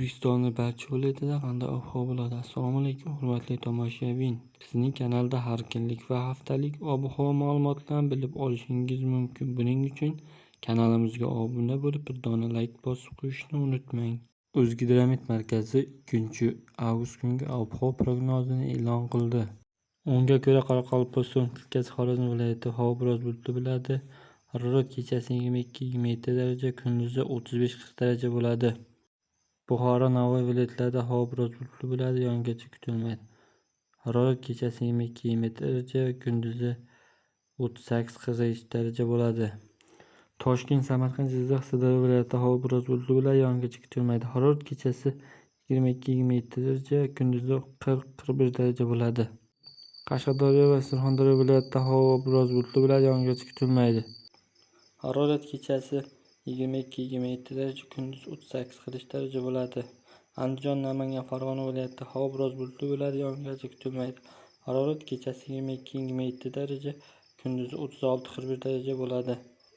O'zbekistonning barcha viloyatida qanday ob-havo bo'ladi? Assalomu alaykum, hurmatli tomoshabin. Bizning kanalda har kunlik va haftalik ob-havo ma'lumotlarini bilib olishingiz mumkin. Buning uchun kanalimizga obuna bo'lib, bir dona layk bosib qo'yishni unutmang. O'zgidromet markazi 2-avgust kungi ob-havo prognozini e'lon qildi. Unga ko'ra, Qoraqalpog'iston Respublikasi, Xorazm viloyatida havo biroz bulutli bo'ladi. Harorat kechasi 22-27 daraja, kunduzi 35-40 daraja bo'ladi. Buxoro, Navoiy viloyatlarida havo biroz bulutli bo'ladi, yog'ingarchilik kutilmaydi. Harorat kechasi 22-27 daraja, kunduzi 38-43 daraja bo'ladi. Toshkent, Samarqand, Jizzax, Sirdaryo viloyatida havo biroz bulutli bo'ladi, yog'ingarchilik kutilmaydi. Harorat kechasi 22-27 daraja, kunduzi 40-41 daraja bo'ladi. Qashqadaryo va Surxondaryo viloyatida havo biroz bulutli bo'ladi, yog'ingarchilik kutilmaydi. Harorat kechasi 22-27 daraja, kunduz 38-43 daraja bo'ladi. Andijon, Namangan, Farg'ona viloyatida havo biroz bulutli bo'ladi, yog'ingarchilik kutilmaydi. Harorat kechasi 22-27 daraja, kunduzi 36-41 daraja bo'ladi.